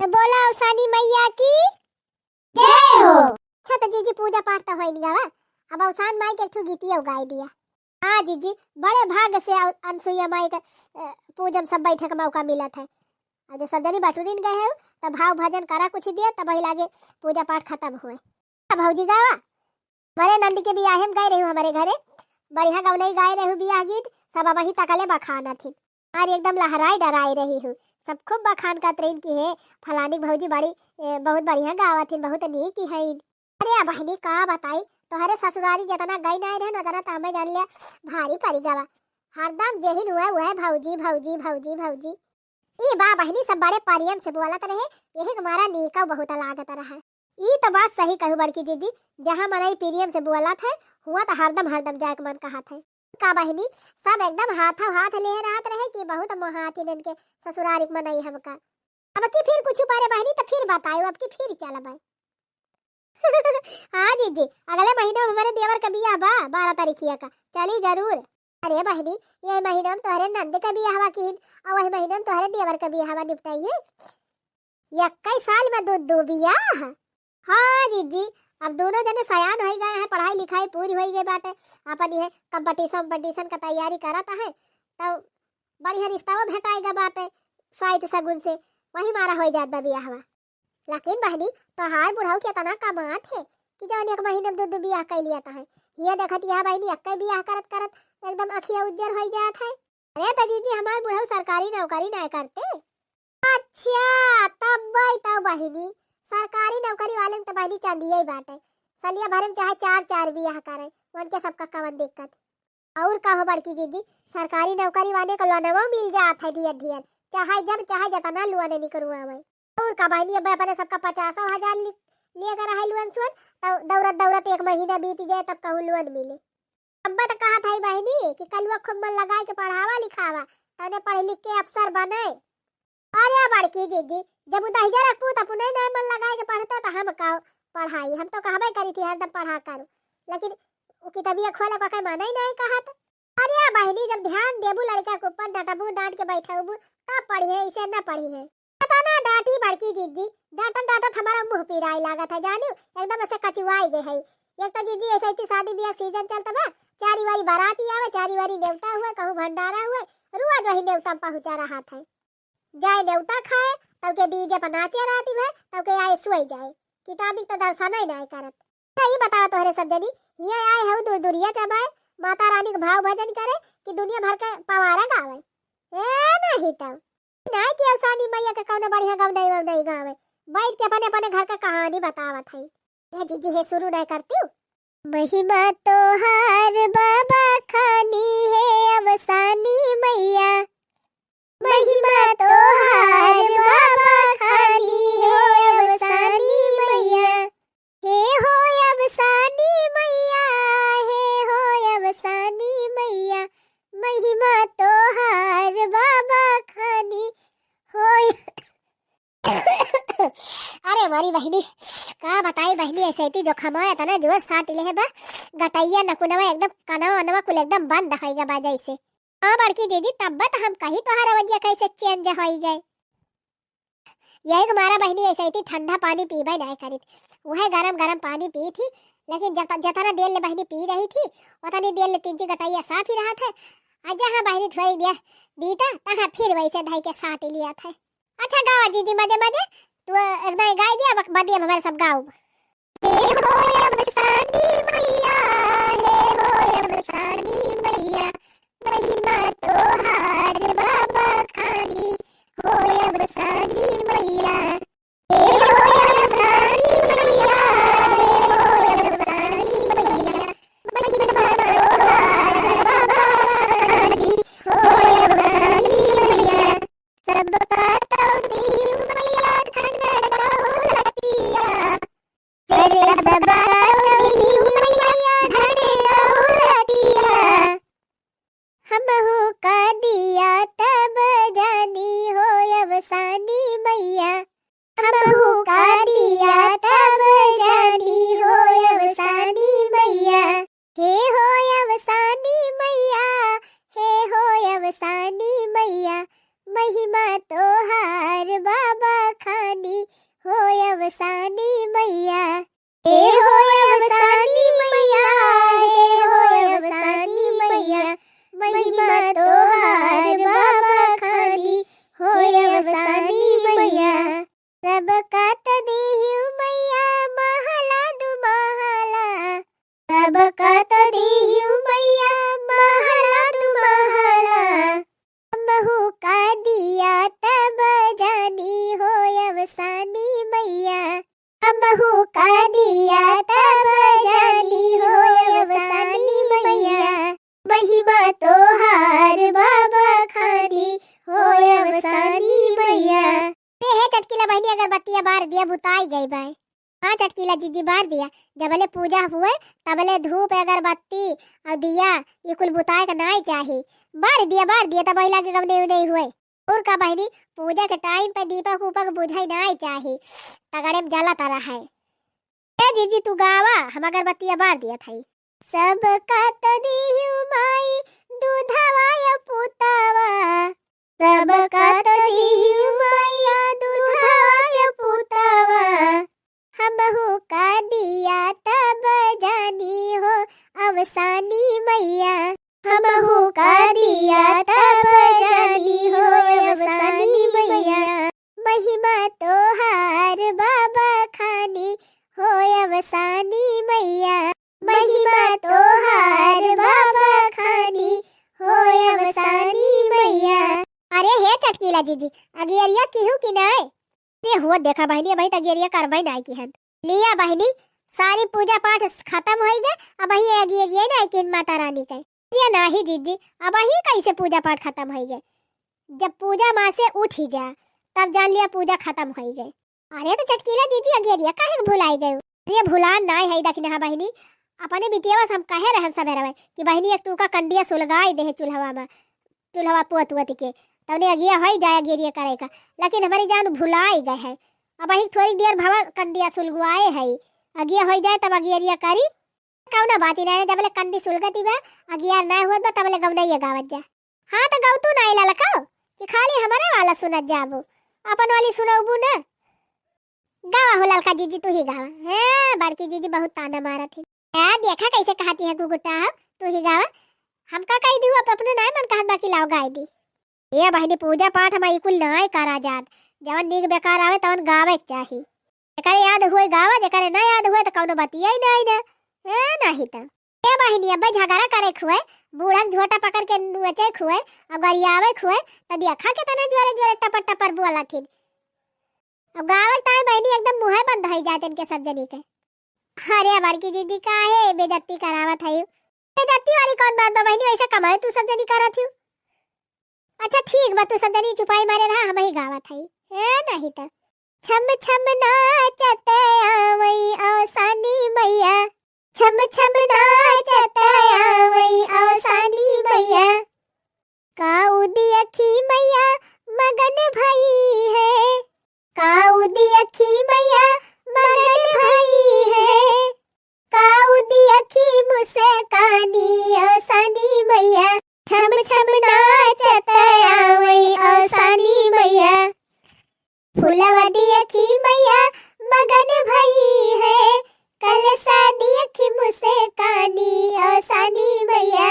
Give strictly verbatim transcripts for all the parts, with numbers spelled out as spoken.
बोला अवसानी मैया की जय हो। अच्छा त जीजी, पूजा पाठ त होइन गवा, अब अवसान माई के एक ठो गीतिया गाय दिया। हाँ जीजी, बड़े भाग से अ-, अनसुईया माई के, अ, पूजा में सब बैठे के मौका मिलत है। और जो सब जनी बटुरिन गए हो, तब भाव भजन करा कुछ देर, तब वही लागे पूजा पाठ खत्म हुए। अब भौजी गावा, हमारे नंद के बियाहे में गए रहू हमारे घरे, बढ़िया गौनई गाए रहू बियाह गीत, सब अब वही तकले बखानत ही। अरे एकदम लहराए डराए रही हूँ। सब खूब बखान करत रहिन कि हे फलानी भौजी बड़ी, ए, बहुत बढ़िया गावत हिन, बहुत नीक ही हईन। अरे बहिनी का बताई, तोहरे ससुरारी जितना गई नाई रहन उतना तो हमें जान लिया भारी पड़ी गवा। हरदम जेहिन हुआ हुआ है भौजी भौजी भौजी भौजी। ई बा बहिनी सब बड़े प्रेम से बोलत रहे, यही के मारा नीका बहुत लागत रहा। ई तो बात सही कहू बड़की जीजी, जहाँ मनई प्रेम से बोलत है, हुआ तो हरदम हरदम जाए के मन कहत है। का बहिनी, सब एकदम हाथों हाथ लेहे रहत रहे कि बहुत मोहात ही इनके ससुरारी के मनई हमका। अब की फिर कुछ पारे बहिनी तो फिर बतायो, अब की फिर चलबे। हाँ जीजी, अगले महीना में हमारे देवर का बियाह बा, बारह तारीखिया का, चली जरूर। अरे बहिनी, ये महीना में तोहरे नंद का बियाह बा किन, और वही महीना में तोहरे देवर का बियाह बा, निपटाइए। इक्कीस साल में दो, दो बियाह। हाँ जीजी, अब दोनों जने सयान हो गए हैं, पढ़ाई लिखाई पूरी हो गई बाटे, अपन ये कंपटीशन वंपटीशन का तैयारी करत है, तो बढ़िया रिश्ता वो भेटाएगा बाटे साइत सगुन से, वही मारा हो जात बा बियाहवा। लेकिन बहिनी, तोहार बुढ़ऊ के इतना कमात है कि जौन एक महीने में दो, दो बियाह कर लिया है। ये देखत यह बहिनी, एक बियाह करत करत एकदम अखिया उज्जर हो जात है। अरे तो जीजी, हमार बुढ़ऊ सरकारी नौकरी ना करते। अच्छा, तब भाई तब बहिनी, सरकारी नौकरी वाले में तो बहिनी चंदिया ही बाटे, सलिया भरे में चाहे चार चार बियाह करे, उनके सबका कवन दिक्कत। और का हो बड़की जीजी, सरकारी नौकरी वाले को लोनवा मिल जात है ढेर ढेर, चाहे जब चाहे जितना लोन निकलवावे। और का बहिनी, अब अपने सबका पचासों हजार लि-, लेकर रहे लोन सोन, तो दौड़त दौड़त एक महीना बीत जाए तब कहूँ लोन मिले। अब तो कहत है बहिनी कि कलुआ खूब मन लगाए के पढ़ावा लिखावा, तौने पढ़ लिख के अफसर बने। अरे बड़की जीजी, जब उ दहिजरा पूत अपने नहीं मन लगाए के पढ़ते तो हम का पढ़ाई, हम तो कहबे करी थी हरदम पढ़ा करो, लेकिन उ किताबिया खोले को कहीं माना ही नहीं कहत। अरे बहिनी, जब ध्यान देबू लड़का के ऊपर, डटबू, डांट के बैठबू, तब पढ़िहे, इसे न पढ़िहे। पता ना डांटी बड़की जीजी, डांटत डांटत हमारा मुंह पिराए लागत है, जानियो, एकदम ऐसे कचुआई गए है। एक तो जीजी ऐसे इतनी शादी ब्याह सीजन चलत बा, चारी वारी बाराती आवे, चारी वारी नेवता हुए, कहूँ भंडारा हुए, रोज वही नेवता में पहुँचा रहत है। जाए नेवता खाए, तब के डीजे पर नाचे राती भर, तब के आए सोए जाए, किताबी तो दर्शन ही नहीं करत। तो ई बतावा तोहरे सब जनी, हियाँ आए हऊ दूर दूरिया जमाए, माता रानी के भाव भजन करे कि दुनिया भर के पवारा गावे? ए नहीं तो। नहीं कि अवसानी मैया के कौनो बढ़िया गवनई ववनई गावे, बैठ के अपने अपने घर का कहानी बतावत है। ए जीजी, हे शुरू नहीं करती हूँ। महिमा तोहार बाबा खानी है अवसानी मैया, महिमा तोहार बाबा खानी है अवसानी मैया। हे हो अवसानी मैया, हे हो अवसानी मैया, महिमा तोहार बाबा खानी हो। अरे मारी बहिनी, का बताई बहिनी, ऐसे इतनी जोखमा इतना जोर साट ले है बा, गटैया नकुनवा एकदम कनवा वनवा कुल एकदम बंद होइगा बा जैसे। हाँ बड़की जीजी, तब तो हम कही तोहार अवजिया कैसे चेंज होई गए। यही के मारा बहिनी ऐसे इतनी ठंडा पानी पीबे नहीं करी थी, वह गरम गरम पानी पी थी, लेकिन जब जितना देर ले बहिनी पी रही थी, उतनी देर ले तीन चार गटैया साफ ही रहा था। आ जहाँ बहिनी थोड़ी देर बीता, तहाँ फिर वैसे धई के साट लिया था। अच्छा गावा जीजी मजे मजे, तू एकदम गाय दिया, बक-, बदिया में हमारे सब गाओ। हे हो अवसानी मैया, हे हो अवसानी मैया, महिमा तोहार बाबा खानी, हो अवसानी मैया। हे हो अवसानी मैया, हे हो अवसानी मैया, महिमा तोहार बाबा खानी, हो अवसानी मैया। सबका तो दीव मैया धन दौलतिया, अरे सबका तो दीव मैया धन दौलतिया। हमहू का दिया तब जानी हो अवसानी मैया। सबका त दिहिउ मइया महला दुमहला, सबका त दिहिउ मइया महला दुमहला। हमहू का दिया तब जानी हो अवसानी मइया, हमहू का दिया तब जानी हो अवसानी मइया। महिमा तोहार बा बखानी हो अवसानी मइया। अरे हे चटकीला बहिनी, अगरबत्तिया बार दिया, बुताई गई बाय। हाँ चटकीला जीजी, बार दिया। जबले पूजा हुए तबले धूप, अगरबत्ती अउर दिया, ई कुल बुताए के नाई चाही। बार दिया, बार दिया, तब वही लागे गवने उने हुए। अउर का बहिनी, पूजा के टाइम पे दीपक उपक बुझाई नाई चाही, तगड़े में जलत रहे। ए जीजी, तू गावा, हम अगरबत्तिया बार दिया थाई। सबका त दिहिउ माई दूधवा या पुतवा, सबका त दिहिउ माई दूधवा या पुतवा। हमहू का दिया तब जानी हो अवसानी मइया, हमहू का दिया तब जानी हो अवसानी मइया। महिमा तोहार बा बखानी हो अवसानी मइया, महिमा तोहार बा बखानी हो अवसानी मइया। अरे हे चटकीला जीजी, अगियरिया किहू कि नाय? अरे हो देखा बहिनी, अबही त अगियरिया करबे नाय किहन। लिया बहिनी, सारी पूजा पाठ खतम होई गए, अबही अगियरिया नाय किहन माता रानी के। ये नाही जीजी, अबही कैसे पूजा पाठ खतम होई गए? जब पूजा माँ से उठी जा, तब जान लिया पूजा खतम होई गए। अरे त चटकीला जीजी, अगियरिया काहे के भुलाई गयो? अरे भुलान नाय है, दखिनहा बहिनी, अपने बिटिया से हम कहे रहन सबेरवे कि बहिनी एक टूका कंडिया सुलगाई दे चूल्हवा में, चूल्हवा पोत वोत के, तउने अगिया होई जाए अगियरिया करे का, लेकिन हमरी जान भुलाई गए है। अबही थोड़ी देर भवा कंडिया सुलगवाए है, अगिया होई जाए तब अगियरिया करी। कौनो बात ही नाय, जबले कंडी सुलगती बा, अगियार ना होत बा, तबले गवनैया गावत जा। हाँ, त गवतू नाय ललका, कि खाली हमरे वाला सुनत जाबू, अपन वाली सुनौबू ना। गावा हो ललका जीजी, तू ही गावा। हाँ, बड़की जीजी बहुत ताना मारत ही। हाँ, देखा कैसे कहती है गुगुटा हो, तू ही गावा। हमका कही दिहू, अब अपने नाय मन कहत बा कि लाओ गाय दी। ए बहिनी, पूजा पाठ में ई कुल नाय करा जात। जवन नीक बेकार आवे, तवन गावे के चाही। जेकरे याद हुए गावा, जेकरे ना याद हुए त कौनो बतिया ही नाय ना। ए, नाही त। ए बहिनी, अब्बे झगड़ा करे खुए, बूढ़ा के झोटा पकड़ के नुअचे खुए, अउर गरियावे खुए, त देखा केतना जोरे जोरे टपर टपर बोलत हिन। अउर गावे ताई बहिनी एकदम मुँहे बंद होई जात इनके सब जनी के। अरे बड़की दीदी, काहे बेइज्जती करावत हई? बेइज्जती वाली कौन बात बा बहिनी, वैसे कमाए तू सब जनी करत हिउ। अच्छा ठीक बा, तू सब जनी चुपाई मारे रहा, हमही गावत हई। ए, नाही त। छम छम नाचत आवई अवसानी मइया, छम छम नाचत आवई अवसानी मइया। काऊ दियखी मइया मगन भई है, काऊ दियखी मइया मगन भई है, काऊ दियखी मुस्कानी अवसानी मइया। छम छम नाचत आवई अवसानी मइया। फुलवा दियखी मइया मगन भई है, कलसा दियखी मुस्कानी अवसानी मइया।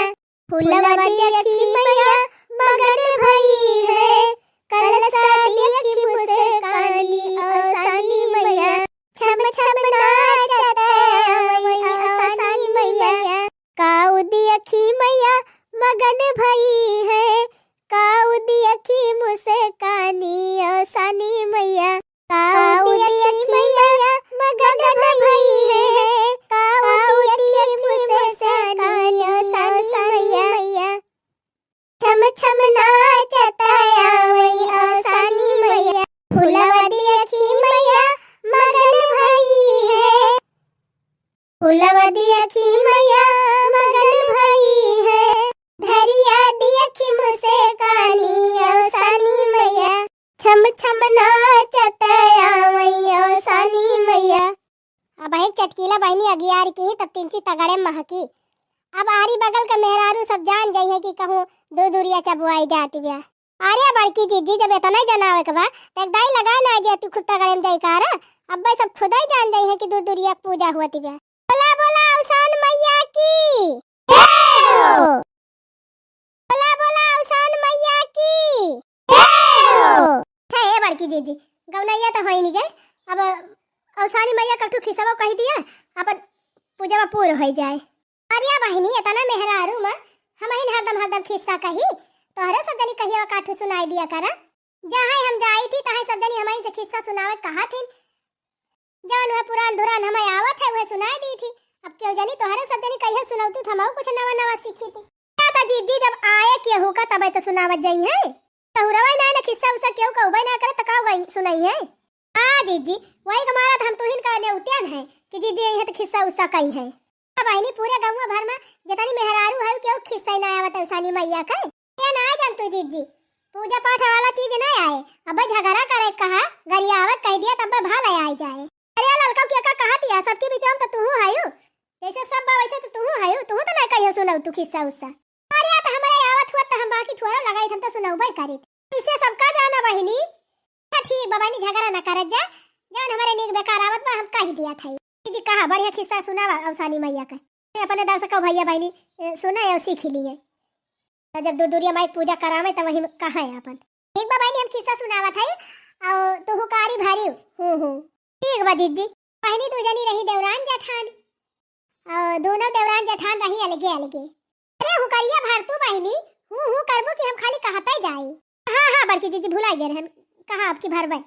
फुलवा दियखी मइया मगन भई है, कलसा दियखी मुस्कानी अवसानी मइया। छम छम नाचत आवई अवसानी मइया। काऊ दियखी मइया मगन भई है, काऊ दियखी मुस्कानी अवसानी मइया। काऊ दियखी मइया मगन भई है, काऊ दियखी मुस्कानी अवसानी मइया। छम छम नाचत आवई अवसानी मइया। फुलवा दियखी मइया मगन भई है, फुलवा दियखी मइया मगन भई है, धरिया दियखी मुस्कानी अवसानी मइया। छम छम नाचत आवई अवसानी मइया। अबही चटकीला बहिनी अगियार की ही तब तिनची तगड़े महकी। अब आरी बगल के मेहरारू सब जान जइहे कि कहूँ दूर दूरिया चबुआई जात बिया। अरे बड़की जीजी, जब एतना ही जनावे के बा, त एक दाई लगा ना जे तू खूब तगड़े में जइकारा। अब्बे सब खुदई जान जइहे कि दूर दूरिया के पूजा हुआ तिबिया। बोला बोला अवसान मइया की जय हो। बोला बोला अवसान मइया की जय हो। अच्छा ए बड़की जीजी, गौनैया तो होई नहीं गए, अब अवसानी मैया कठू खिस्सा कही दिया, अपन पूजा पूर हो जाए। अरे बहिनी, इतना मेहरारू में हमहिन हरदम हरदम खिस्सा कही, तोहरे सब जनी कहिया काठू सुनाई दिया करा। जहाँ हम जाई थी, तहाँ सब जनी हमहिन से खिस्सा सुनावे कहा थी। जवन वह पुरान धुरान हमें आवत है, वह सुनाई दी थी। अब क्यों जानी तोहरे सब जनी कहिया सुनौती, तो हमहू कुछ नवा नवा सीखी थी। का ता जीजी जब आए केहू का, तबे तो सुनावत जाई है। तहुरवा ना, ना खिस्सा उस्सा केहू कहबे ना करे, तो का गई सुनाई है? हाँ जीजी, वही के मारा तो हम तुहिन का नेउतियन है कि जीजी यही है तो खिस्सा उस्सा कही है। अब बहिनी पूरे गौवा भर में जितनी मेहरारू है, केहू खिस्सा ही ना आवत अवसानी मैया का। ये ना जान तू जीजी, पूजा पाठ वाला चीज ना आए। अब झगड़ा करे कहा, गरियावत कह दिया, तब भला आए जाए। अरे ललका के का कहत या, सबके बीच में तो तू हयू, जैसे सब बा वैसे तो तू हयू, तू तो ना कहियो सुनऊ तू खिस्सा उस्सा। अरे तो हमारे आवत हुआ तो हम बाकी थोड़ा लगाई, हम तो सुनौबे करी। इसे सबका जाना बहिनी। अच्छा ठीक बा बहिनी, झगड़ा ना करत जा, जवन हमारे नीक बेकार आवत बा हम कह दिया था। जी कहा बढ़िया खिस्सा सुनावा अवसानी मैया का, अपने दर्शक भैया बहिनी ए, सुने और सीख लिए। तो जब दूर दूरिया माई पूजा करावे तो वही कहा है अपन। ठीक बा बहिनी, हम खिस्सा सुनावत है और तू हुकारी भरी। हूँ हूँ। ठीक बा जीजी। बहिनी दू जनी रही देवरान जेठान, और दोनों देवरान जेठान रही अलगे अलगे। अरे हुकरिया भर तू बहिनी, हूँ हूँ करबू कि हम खाली कहते जाई। हाँ हाँ बड़की जीजी, भुलाई गए रहन, कहा आपकी भरबे।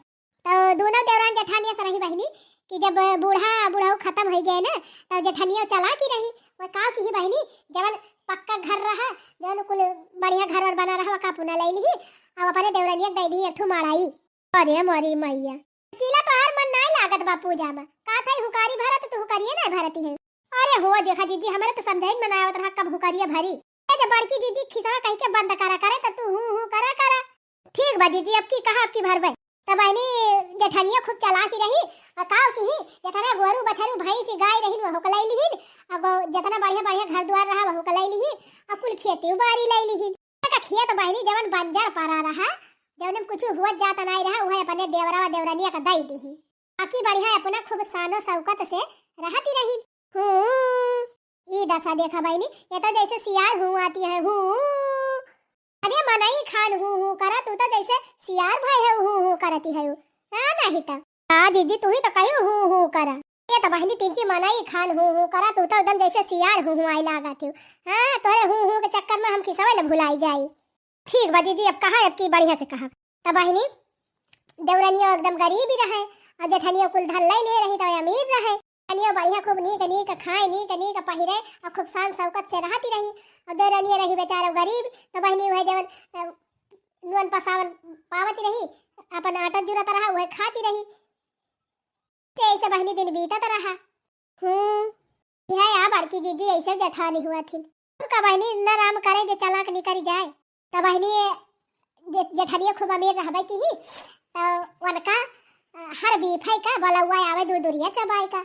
तो दोनों देवरान जेठानिया से रही बहिनी कि जब बूढ़ा बुढ़ऊ खत्म हो गए ना, तो जेठनिया चला की रही। वो का की ही बहिनी, जवन पक्का घर रहा, जवन कुल बढ़िया घर और बना रहा, का पुना ले ली और अपने देवरानिया के दे दी एक ठो मड़ाई। अरे मोरी मैया, कीला तोहार मन नाय लागत बा पूजा में। का था हुकारी भरत, तू हुकारिये नाय भरती है। अरे हो देखा जीजी, हमरे तो समझाइन में ना आवत रहा कब हुकारिया भरी। ए जब बड़की जीजी खिसवा कह के बंद करा करे, तो तू हूँ हूँ करा करा। ठीक बा जीजी, अब की कहा, अब की भरबे। तब बहिनी जेठनिया खूब चालाकी रही, और काव की ही, जितना गोरू बछरू भैंस गाय रही, वह हुकलाई लिहिन, और गो-, जितना बढ़िया बढ़िया घर द्वार रहा, वह हुकलाई लिहिन, और कुल खेती उबारी लाई लिहिन। का खेत बहिनी जवन बंजर पड़ा रहा, जवन में कुछ हुआ जाता नहीं रहा, वह अपने देवरा व देवरनिया का दई दिही। बाकी बढ़िया अपना खूब शानो शौकत से रहती रही। हूँ, ई दशा देखा बहिनी, ये तो जैसे सियार हूँ आती है, हूँ। अरे मनई खान हूँ हूँ करा, तू तो जैसे सियार भाई है, हूँ हूँ करती है। हाँ, नहीं तो। हाँ जीजी, तू ही तो कही हूँ हूँ करा। ये तो बहिनी तिनची मनई खान हूँ हूँ करा, तू तो एकदम जैसे सियार हूँ हूँ आई लागा थी। हाँ, तोरे हूँ हूँ के चक्कर में हम खिसवे न भुलाई जाई। ठीक बा जीजी, अब कहा, अब की बढ़िया से कहा। तब बहिनी देवरनियो एकदम गरीब ही रहे, और जेठनियो कुल धन ले ले रही, तो अमीर रहे। जेठनियो बढ़िया खूब नीक नीक खाए, नीक नीक पहिरे, और खूब शान शौकत से रहती रही। और देवरनियो रही बेचारो गरीब, तो बहिनी वह जवन, अ, नुअन पसावन पावत रही, अपन आटा जुरत रहा, वह खाती रही। ते ऐसे बहिनी दिन बीतत रहा। हम्म, यह या बड़की जीजी ऐसे जेठानी हुआ थी। उनका बहिनी न राम करे जे चलाक निकरी जाए। तब बहिनी जे-, जेठनिया खूब अमीर रहबे की ही, तो उनका, अ, हर बीफे का बलौआ आवे दूर दूरिया चबाए का।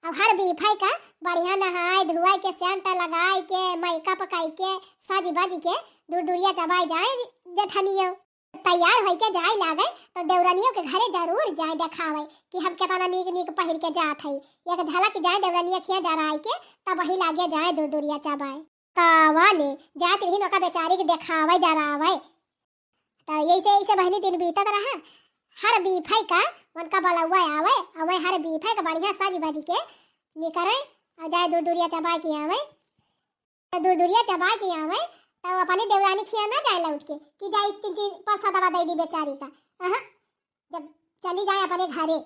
अब हर बीफे का बढ़िया नहाए धुआए के, सेंट लगाए के, मेकअप कई के, सज बज के दूर दूरिया चबाए जाए जेठनिया। तैयार होई के जाए लागे, तो देवरनियों के घरे जरूर जाए देखावे कि हम केतना नीक नीक पहिर के जात हई। एक झलक जाए देवरनिया खिया जराए के, तब वही लागे जाए दूर दूरिया चबाए। का वाले जात रही ओका बेचारी के देखावे जरावे। तो यही से, यही से बहिनी दिन बीतत रहा। हर बीफे का उनका बलौआ आवे, और वह हर बीफे का बढ़िया सज बज के निकरे और जाए दूर दूरिया चबाए के आवे। तो दूर दूरिया चबाए के आवे, तो अपने देवरानी खिया ना जाए लौट के कि जाए तीन चीज पैसा दवा दे दी बेचारी का। अहाँ, जब चली जाए अपने घरे।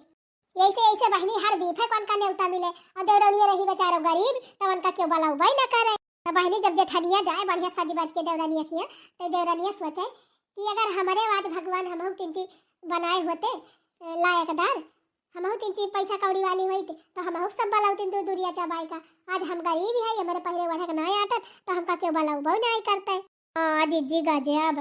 ऐसे, ऐसे बहिनी हर बीफे कौन का नेवता मिले, और देवरनिया रही बेचारो गरीब, तो उनका क्यों बलौबे न करे। तो बहिनी जब जेठनिया जाए बढ़िया सज बज के देवरनिया खिया, तो देवरनिया सोचे कि अगर हमारे आज भगवान हमहू तीन चीज बनाए होते, अ, लायकदार, हमहू तीन चीज पैसा कौड़ी वाली होइत, तो हमहू सब बलौतिन दूर दूरिया चबाई का। आज हम गरीब है, हमारे पहले बढ़क ना आटत, तो हमका क्यों बलौबो नहीं करते। हाँ, जीजी गजब।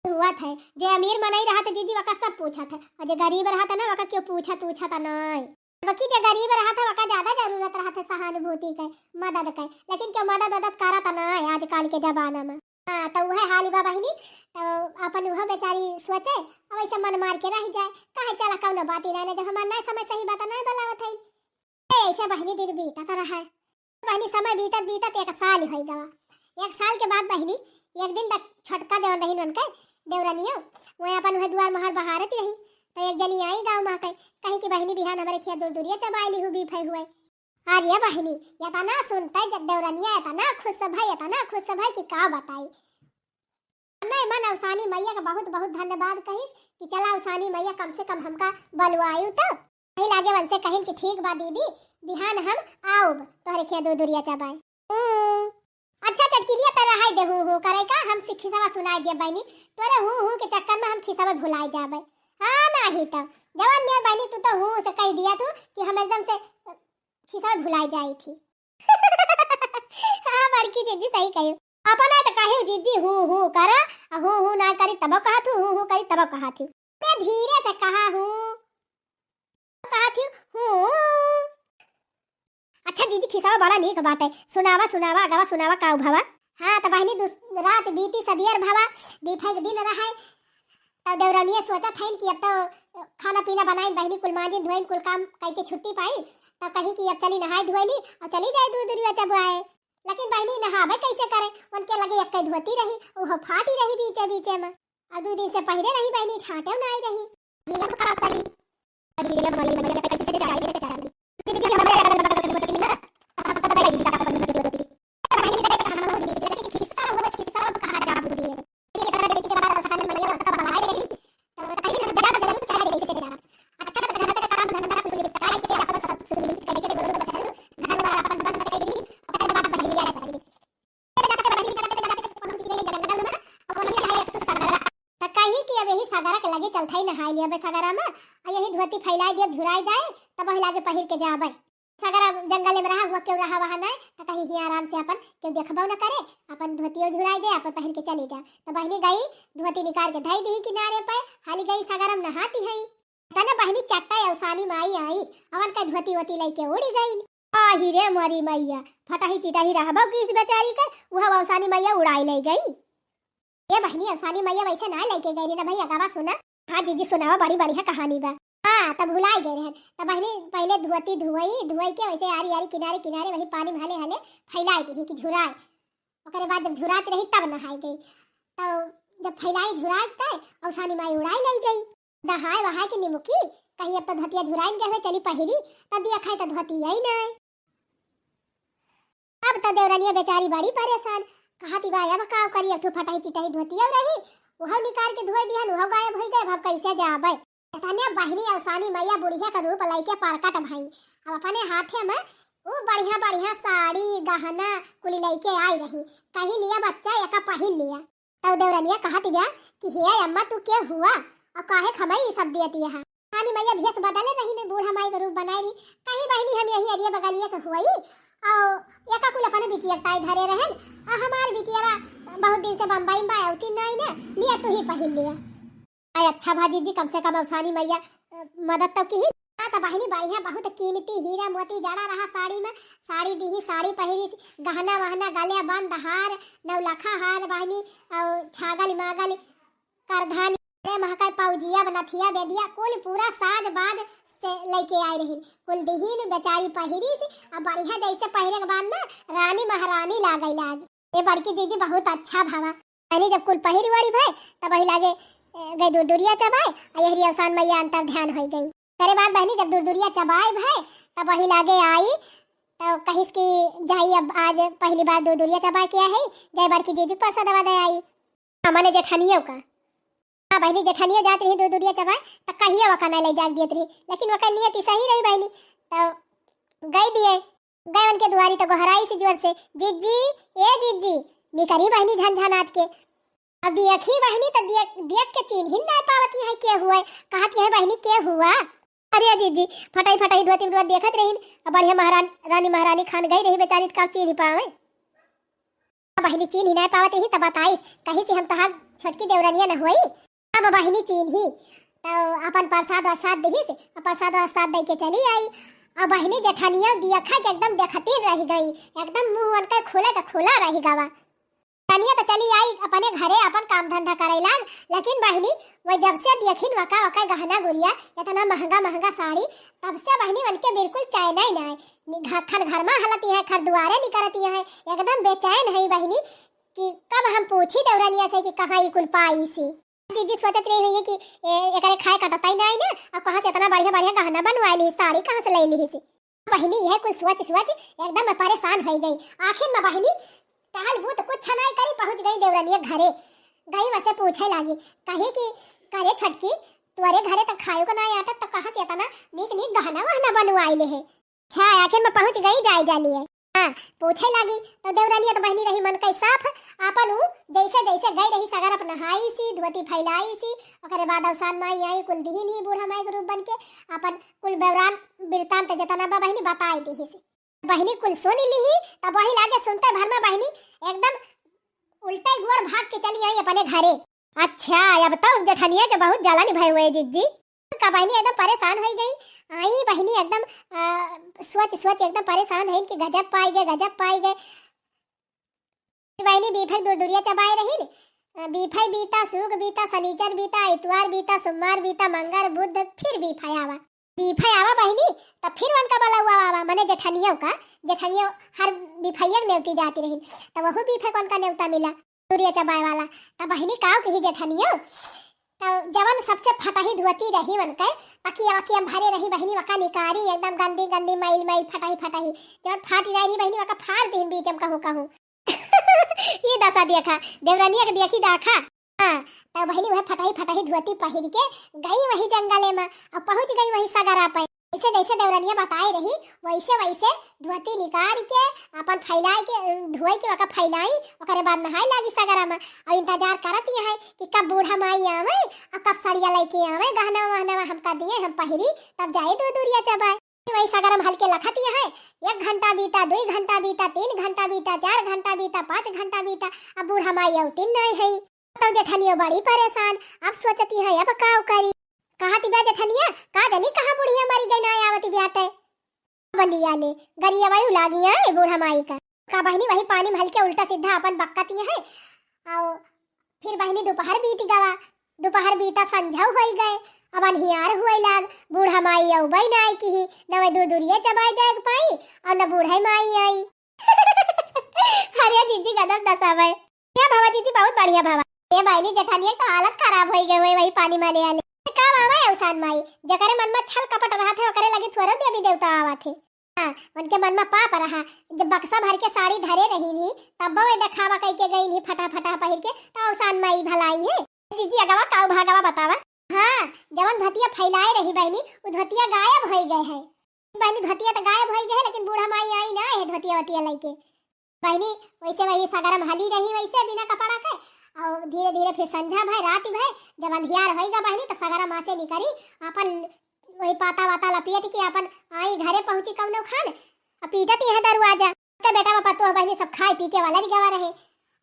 हुआ था, जे अमीर मनई रहा था जीजी वका सब पूछा था, और जे गरीब रहा था ना वका क्यों पूछा, पूछा था नहीं। बल्कि जे गरीब रहा था वका ज्यादा जरूरत रहा था सहानुभूति के, मदद के, लेकिन क्यों मदद वदद करा था नहीं आजकल के जमाना में। हाँ, तो वह हाल बा बहिनी, तो अपन वह बेचारी सोचे, अब ऐसे मन मार के रह जाए, कहे चला कौनो बात ही नहीं, जब हमार नहीं समझ सही बात नहीं बलावत है। ए, ऐसे बहिनी दिन बीतत रहा। बहिनी समय बीतत बीतत एक साल होई गवा। एक साल के बाद बहिनी एक दिन तक छोटका जवन रही उनके देवरनियो, वह अपन वह दुआर मोहार बहारत रही। तो एक जनी आई गाँव मा कही, कही कि बहिनी बिहान हमरे खिया दुरदुरिया चबाई लिहू बीफे हुए। अरे बहिनी, एतना सुनते जब देवरनिया एतना खुश भई, एतना खुश भई कि का बताई। मन ही मन अवसानी मैया का बहुत बहुत धन्यवाद कहिस कि चला अवसानी मैया कम से कम हमका बलवायु तो। वही लागे वनसे कहिन कि ठीक बा दीदी, बिहान हम आउब तोहरे खिया दुरदुरिया चबाए। हम्म, अच्छा चटकिरिया त रहाई दे हूँ हूँ करे का, हम से खिसवा सुनाई दिया बहिनी, तोरे हूँ हूँ के चक्कर मा हम खिसवा भुलाई जाबे। हाँ नाही तो, जवान मेर बहिनी तू तो हूँ से कही दिया तू कि हम एकदम से खिसवा भुलाई जाई थी। हाँ बड़की जिज्जी सही कही, अपना तो कही जिज्जी हूँ हूँ करा, आ हूँ हूँ ना करी तबो कहा थू, हूँ हूँ करी तबो कहा थू। मैं धीरे से कहा हूँ, कहा थी हूँ। अच्छा जिज्जी खिसवा बड़ा नीक बाटे, सुनावा सुनावा अगवा सुनावा का भवा। हाँ तो बहिनी दूस-, रात बीती सबियर भवा, बीफे के दिन रहे। तो देवरनिया सोचत हइन कि अब तो खाना पीना बनाइन बहिनी, कुल मांजिन धोइन, कुल काम कइके छुट्टी पाइन। तो कही कि अब चली नहाए धोए ली और चली जाए दुरदुरिया चबाए। लेकिन बहिनी नहावे कैसे करे, उनके लगे एक धोती रही, वो फाटी रही बीचे बीचे मा। और दो दिन से पहिरे रही बहिनी, छाटे ना आई रही। हीरा खराब करी। अरे ये मरी मरी कैसे जाई रे चांदी। दीदी जी हमारे अगल बगल के बतिन ना, अब पता लगी दीदी का पता नहीं होती। बहिनी दीदी का हम हो दीदी, लेकिन खिस्सा हो, खिस्सा अब कहाँ जा बुद्धि है। ये करा दीदी के बाद अवसान मरिया का बहाई रही। तो कहीं हम जरा जरूर चाहे जैसे जरा। अच्छा तो घर का काम धंधा पूरी निपटाई के अपन सब सुनिश्चित करके बोलो बच्चा, घर वाला अपन बंद कर दी, ओकर बाद बहरिया लग गई। त कही कि अब यही सगरा के लगे चलथई नहाई लिया बे सगरा मा, आ यही धोती फैलाई दिया झुराई जाए, तब वही लागे पहिर के जाबे। सगरा जंगल में रहा हुआ, केहू रहा वहाँ नाय, त कहीं हियाँ आराम से अपन केहू देखबो न करे, अपन धोतियो झुराई जाए, अपन पहिर के चली जा। त बहिनी गई, धोती निकाल के धई दिही किनारे पे, हाली गई सगरा मा नहाती है। तने बहिनी चट्टा अवसानी माई आई, अवन का धोती वोती लइके उड़ी गई। आही रे मोरी मैया, फटही चिटही रहबो किस बेचारी के, उह अवसानी मैया उड़ाई ले गई। ए बहिनी, अवसानी मैया वैसे ना लइके गई ना भैया, गावा सुना। हाँ जीजी सुनावा, बड़ी बढ़िया कहानी बा। हाँ, तब भुलाई गए रहन। तब बहिनी पहले धोती धोई, धोई के वैसे आरी आरी किनारे किनारे वही पानी में हले हले फैलाई दी कि झुराए। ओकरे बाद जब झुरात रही तब नहाई गई। तो जब फैलाई झुरात तय अवसानी माई उड़ाई ले गई। नहाए वहाए के निमुकी, कहीं अब तो धोतिया झुराइन गए हुए, चली पहिरी, तो दिया खाए तो धोती आई नाय। अब तो देवरनिया बेचारी बड़ी परेशान, कहती बा अब का करी, एक ठो फटही चिटही धोतिया रही, उहव निकाल के धोए दिहन, उहव गायब होई गए, अब कैसे जाबे। तने बहिनी अवसानी मैया बुढ़िया का रूप लइके परकट भई। अब अपने हाथे में ऊ बढ़िया बढ़िया साड़ी गहना कुली लइके आई रही, कही लिया बच्चा एका पहिर लिया। तब देवरनिया कहत बिया कि हे अम्मा, तू के हुआ और काहे खमई ई सब दियती है? अवसानी मैया भेष बदले रही ने, बूढ़ा माई का रूप बनाए रही। कहीं बहिनी हम यही अरिया बगलिया के हुई और एका कुल अपने बिटिया के ताई धरे रहन और हमार बिटिया बहुत दिन से बम्बई में बा, अवती नाई ने, लिया तू ही पहिर लिया। अरे अच्छा भा जीजी, कम से कम अवसानी मैया, अ, मदद तो की। हाँ, तो बहिनी बढ़िया बहुत कीमती हीरा मोती जड़ा रहा साड़ी में, साड़ी दीही, साड़ी पहिरी, गहना वहना, गले बंद, हार, नौलखा हार बहिनी, और छागल मागल, करधानी, रे महकाई, पाउजिया, नथिया, बेदिया, कुल पूरा साज बाज से लइके आए रही। कुल दीही न बेचारी पहिरी से, अब बढ़िया जैसे पहिरे के बाद ना रानी महारानी लागै लाग। ए बड़की जीजी बहुत अच्छा भवा। बहिनी जब कुल पहिरी वड़ी भय, तब वही लागे, ए, गई दुरदुरिया चबाए, आ यहरी अवसान मैया अंतर ध्यान होई गई। करे बाद बहिनी जब दुरदुरिया चबाए भय, तब वही लागे आई, तो कहिस कि जाई अब आज पहली बार दुरदुरिया चबाए के आई, जाए बड़की जीजी के परसादवा दे आई। हाँ, मने जेठनियो का। हाँ बहिनी, जेठनियो जात रही दुरदुरिया चबाए, तो कहियो वका नहीं ले जाके दियत रही, लेकिन वका नियति सही रही बहिनी, तो गई दिए। गए उनके दुआरी तो गोहराई से जोर से, "जिज्जी, ए जिज्जी, निकरी बहिनी झनझनात के।" अब देखी बहिनी तो देख, देख के चिन्हिन ना पावत है के हुआ, कहत है बहिनी के हुआ। अरे जिज्जी, फटाई फटाई धोती में देखत रहीन, अब बढ़िया महारान, रानी महारानी खान गई रही बेचारी, तो का चिन्ह पावे। अब बहिनी चिन्ह ही ना पावत रही, तब बताई, कही से हम तहार छोटकी देवरनिया न होई। अब बहिनी चिन्ही, तो अपन प्रसाद वरसाद दिहिस, अब प्रसाद वरसाद दे के चली आई। अब बहिनी जेठनिया दियखा के एकदम देखतीन रह गई, एकदम मुंह उनका खुले के खुला रह गवा। जेठनिया तो चली आई अपने घरे अपन काम धंधा करे लाग, लेकिन बहिनी वो जब से देखिन वका वका गहना गुरिया, इतना महंगा महंगा साड़ी, तब से बहिनी उनके बिल्कुल चैन ही ना आए। घर, घर घर मा हलती है, घर दुआरे निकरती है, एकदम बेचैन है बहिनी कि कब हम पूछी देवरनिया से कि कहाँ ई कुल पाई सी। जीजी सोचत रही हुई कि ए, एकरे खाए कटता ही नाई ना, अब कहाँ से इतना बढ़िया बढ़िया गहना बनवाए लिहिस, साड़ी कहाँ से ले लिहिस। बहिनी यह कुल सोच सोच एकदम मैं परेशान हो गई। आखिर में बहिनी टहल बूत कुछ नाई करी, पहुँच गई देवरनिया घरे। गई वसे पूछे लागी, कही कि करे छोटकी, तोरे घरे तक खाए को नाई आटत, तो कहाँ से इतना नीक नीक गहना वहना बनवाए ले है। अच्छा, आखिर में पहुँच गई जाए जाली है। हाँ, पूछे लागी तो देवरनिया तो बहिनी रही मन के साफ। आपन ऊ जैसे जैसे गई रही सगर अपन नहाई सी, धोती फैलाई सी, ओकरे बाद अवसान माई आई, कुल दिहिन ही बूढ़ा माई के रूप बन के, अपन कुल बेवरान वृत्तांत जतना बा बहिनी बताए दिहिस। बहिनी कुल सुन लिही, तब वही लागे सुनते भर में बहिनी एकदम उल्टे गोड़ भाग के चली आई अपने घरे। अच्छा, अब तो जेठनिया के बहुत जलन भय हुए जीजी। का बहिनी एकदम परेशान हो गई। आई बहिनी एकदम, आ, सोच सोच एकदम परेशान है कि गजब पाई गए, गजब पाई गए। बहिनी बीफे दूर दूरिया चबाए रही न, आ, बीफे बीता, सूक बीता, शनिचर बीता, इतवार बीता, सोमवार बीता, मंगर बुध फिर बीफे आवा। बीफे आवा बहिनी, तब फिर उनका बलौआ आवा, मने जेठनियों का, जेठनियों हर बीफैया के नेवती जाती रही, तब वहू बीफे को उनका नेवता मिला। दूरिया चबाए वाला। तब बहिनी काव किही जेठनियो, तब जवन सबसे फटही धोती रही उनके, पकिया वकिया भरे रही बहिनी, वका निकारी एकदम गंदी गंदी, मैल मैल, फटही फटही, जवन फाटी रही बहिनी, वका फाड़ दिहिन बीच में कहूँ कहूँ। ये दशा देखा, देवरनिया के देखी दाखा। हाँ, तब बहिनी वह फटही फटही धोती पहिर के गई वही जंगले में, और पहुँच गई वही सगरा पे। जैसे जैसे देवरनिया बताए रही, वैसे वैसे धोती निकाल के, अपन फैलाए के, अ, धोए के ओका फैलाई, ओकरे बाद नहाए लागी सगरा में। और इंतजार करत ये है कि कब बूढ़ा माई आवे और कब सड़िया लेके आवे, गहना वहना हमका दिए, हम पहिरी, तब जाए दो दूरिया चबाए। वही सगरा में हल्के लखत ये है, एक घंटा बीता, दुई घंटा बीता, तीन घंटा बीता, चार घंटा बीता, पाँच घंटा बीता, अब बूढ़ा माई अवतिन नहीं है। तब जेठनियो बड़ी परेशान, अब सोचती है अब काव करी। कहती बा जेठनिया, का जानी कहाँ बुढ़िया मरी गई, ना आवती ब्याटे। बलिया ले, गरिया वायु लागी है बूढ़ा माई का। का बहिनी वही पानी में हल्के उल्टा सीधा अपन बक्कती है। और फिर बहिनी दोपहर बीत गवा, दोपहर बीता संझा होई गए, अब अन्हियार हुए लाग, बूढ़ा माई अउबे ना आई किही, न वह दूर दूरिया चबाए जाए के पाई, और न बूढ़ा माई आई। अरे जीजी गजब दशा भय। क्या भवा जीजी, बहुत बढ़िया भवा। ए बहिनी जेठानिया के तो हालत खराब होई गए हुए वही पानी में ले आले। का बाबा अवसान माई, जकरे मन में छल कपट रहत है ओकरे लगी थोड़ो देवी देवता आवत है। हाँ, उनके मन में पाप रहा, जब बक्सा भर के साड़ी धरे रही नी, तब वो देखावा कई के गई नी फटा फटा पहिर के, तो अवसान माई भलाई है। जीजी अगवा काऊ भागवा बतावा। हाँ, जवन धोतिया फैलाए रही बहिनी, उ धोतिया गायब होई गए है। बहिनी धोतिया तो गायब होई गए है, लेकिन बूढ़ा माई आई ना है धोतिया वोतिया लेके। बहिनी वैसे वही सगरम हली रही वैसे बिना कपड़ा के, और धीरे धीरे फिर संझा भय, रात भय, जब अंधियार होई गा बहिनी, तब सगरम आसे निकरी, अपन वही पाता वाता लपेट के अपन आई घरे पहुँची कौनो खान, अब पीटत यहाँ दरवाजा। के बेटा बा पतोह बहिनी सब खाए पी के वाला गवा रहे।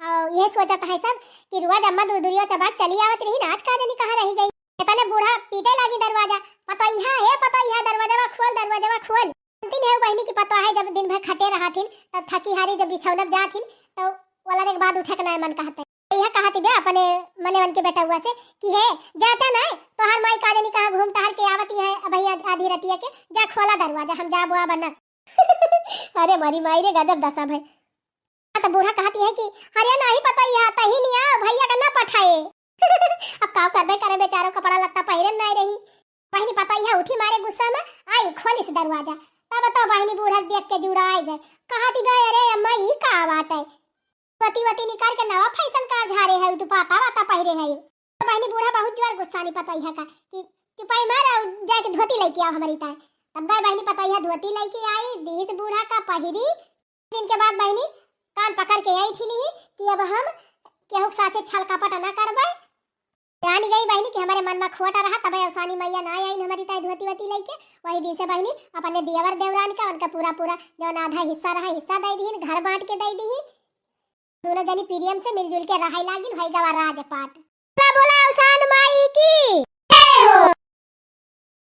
और यह सोचत है सब कि रोज अम्मा दूर दूरिया चबात चली आवत रही ना, आज का जानी कहाँ रही गई। इतने बूढ़ा पीटे लागी दरवाजा, "पतोहिया, हे पतोहिया, दरवाजवा खोल, दरवाजवा खोल।" सुनती नहीं बहिनी की पतोह है, जब दिन भर खटे रहा थिन, तब थकी हारी जब बिछौना जात थिन, तो वाला के बाद उठे के ना मन कहते। यह कहती बे अपने मने मन के बेटउआ से कि, "हे, जाता ना, तोहार माई का जानी कहाँ घूम टहर के आवती है, अब आधी रतिया के, जा खोला दरवाजा, हम जाबो अब ना।" अरे मरी माई रे, गजब दशा भय। हाँ, तो बूढ़ा कहती है कि, "अरे नहीं पतोहिया, तही नहीं आओ, भैया का ना पठाए।" अब का करबे करे, बेचारो कपड़ा लत्ता पहिरे नहीं रही। बहिनी पतोहिया उठी मारे गुस्सा में, आई खोलिस दरवाजा। तब तो बहिनी बूढ़ा देख के जुड़ाए गए, कहती बे, "अरे अम्मा, ई का बात है?" वती वती निकाल के नवा फैशन का झारे है, तू पाता वाता पहिरे है। तो बहिनी बूढ़ा बहुत जोर गुस्सा नहीं पतोहिया का कि चुपाई मार और जाके धोती लेके आओ हमारी ताए। तब गए बहिनी पतोहिया धोती लेके आई, दीस बूढ़ा का पहिरी। दिन के बाद बहिनी कान पकड़ के आई थी ली कि अब हम केहू के साथे छल कपट ना करबे। जान गई बहिनी कि हमारे मन में खोटा रहा, तबे अवसानी मैया ना आई हमारी ताई धोती वोती लेके। वही दिन से बहिनी अपने दियावर देवरान का उनका पूरा पूरा जौन आधा हिस्सा रहा, हिस्सा दे दीहिन, घर बांट के दे दीहिन। दोनों जनी प्रेम से मिलजुल के रहे लागिन, होई गवा राजपाट। बोला बोला अवसान माई की।